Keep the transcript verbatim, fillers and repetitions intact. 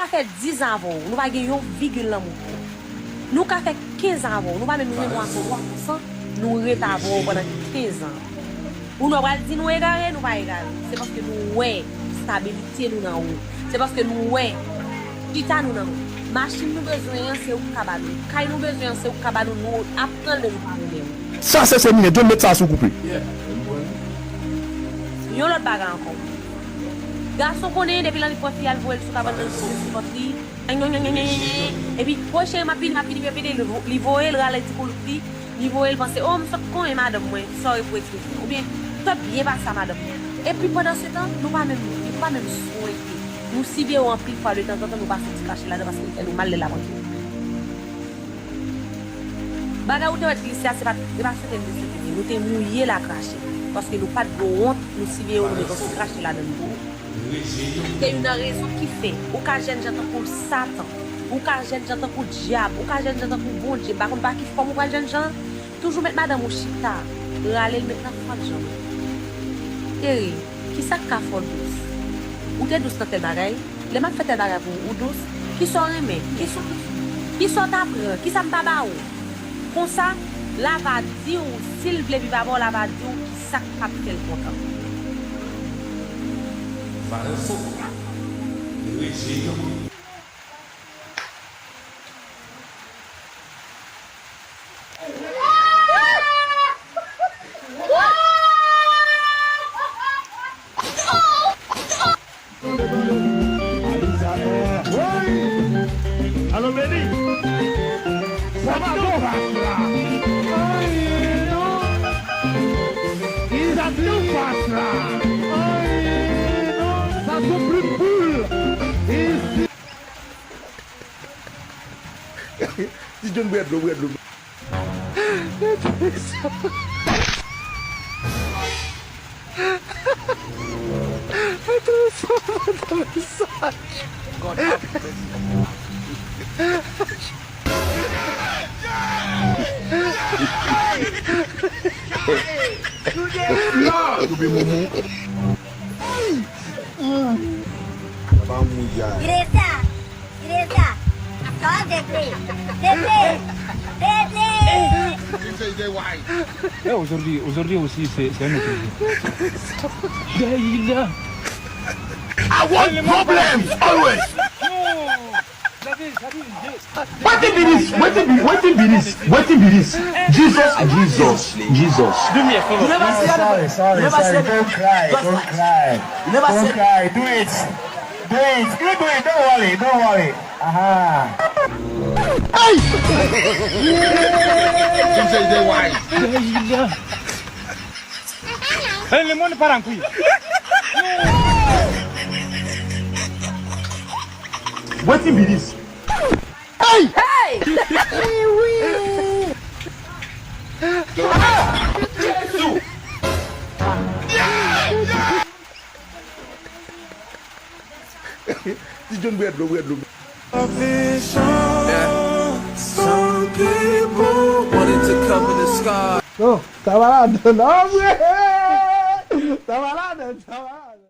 Ka fè diz an avè w, nou pa gen yon vigil lanmou pou ou. Nou ka fè kenz an avè w, nou pa menm gen yon mwa san, nou ret avè w pandan kenz an. Ou nou pral di nou egare, nou pa egare. Se paske nou wè stabilite nou nan ou. Se paske nou wè chita nou nan ou. Machin nou bezwen an, se ou k ka ba nou. Kay nou bezwen an, se ou k ka ba nou. Nou ap tann men nou pa renmen ou. Sa se seminen, John met sa sou koupe. Yon lòt bagay ankò. Gason konnen depi l annik pran fi a, l voye l sou kabann nan, l sou pòt li. Epi, "Woy, cheri, m ap vini, m ap vini, m ap vini." Li vo-, li voye l rale ti koulout li, li voye l panse, "O, m sot konyen madanm mwen, sòri pou ekspresyon." Oubyen, "M sot byen pase a madanm mwen." Epi, pandansetan, nou pa menm, nou pa menm swete. Nou siveye w anpil fwa, de tanzantan, nou pase ti krache ladan paske l fè nou mal lè l ap antre. Bagay ou te wè t glise a, se pa, se pa swete n te swete li. Nou te mouye l a krache. Paske nou pa t gen wont, nou siveye w, nou met yon ti krache ladan l pou ou. Se youn nan rezon ki fè ou ka jènjan tankou Satan, ou ka jènjan tankou dyab, ou ka jènjan tankou Bondye. M pa konn pa ki fòm ou pral jènjan, toujou met madanm ou chita, rale l met nan fant janm. Cheri, kisa k ka fè w dous? Ou te dous nan tèl bagay? Lè m ap fè tèl bagay pou ou, ou dous? Kisa w renmen? Kisa w, kisa w ta pran? Kisa m pa ba ou? Konsa, l a va di w, si l vle viv avè w, l a va di w kisa k p ap fè l kontan. Valè sou rejè yo. Alo, Beni. Sa pa bon pas la. Sa pa bon pas la. Sa sou plim poul. Ti John bwè dlo, bwè dlo. Koube moumou. Papa mouya. Teresa, Teresa, sort de play. De play. De play. This is the way. Eh, aujourd'hui, aujourd'hui aussi, c'est, c'est un autre jour. Daïla. I want problems always. Wetin be this? Wetin be, wetin be this? Wetin be this? Wetin be this? Jesus, Jesus, Jesus. Do me a favor. You never see anybody. Sorry, sorry, sorry. Don't cry, don't cry. You never see. Don't cry. Do it. Do it. You do it. Don't worry. Don't worry. Aha. Hey! This is the way. Hey, le monde part en couille. Wetin be this? Hey! Hey! Ah! Jezi! Ti John bwè dlo, bwè dlo. Yeah. Some people wanted to come in the sky. Non, sa va ladan, non, vre! Sa va ladan, sa va.